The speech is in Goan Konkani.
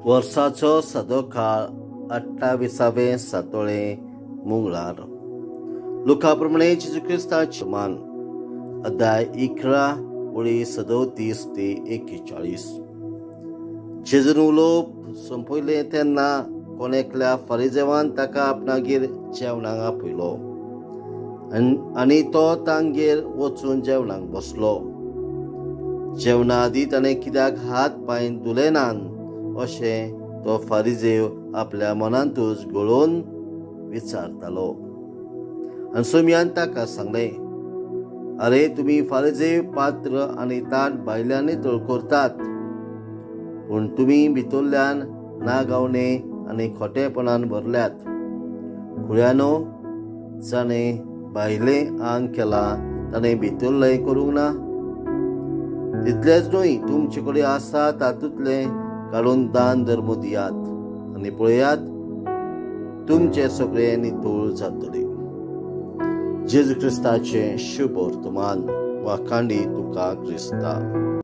वर्साचो सदोकाळ 28वें सातोळें मंगळार. लुका प्रमाणे जेजू क्रिस्ताचे मान अध्याय 11 ओळी 37 ते 41. जेजून उलोवप सोंपयलें तेन्ना कोण एकल्या फारिजेवान ताका आपणागेर जेवणाक आपयलो आनी तो तांगेर वचून जेवणाक बसलो. जेवणा आदीं ताणें कित्याक हात पांय धुले नात अशें तो फारिजेव आपल्या मनांतूच घोळोवन विचारतालो. आनी सोम्यान ताका सांगलें, अरे तुमी फारिजेव पात्र आनी ताट भायल्यान नितळ करतात, पूण तुमी भितरल्यान नागावणे आनी खोटेपणान भरल्यात. खुळ्यानो, जाणें भायलें आंग केलां ताणें भितरलें करूंक ना. तितलेंच न्हय, तुमचे कडेन आसा तातूंतलें काडून दान धर्म दियात आनी पळयात तुमचें सगळें नितळ जातलें. जेजू क्रिस्ताचें शुभ वर्तमान. वाखांडी तुका क्रिस्ता.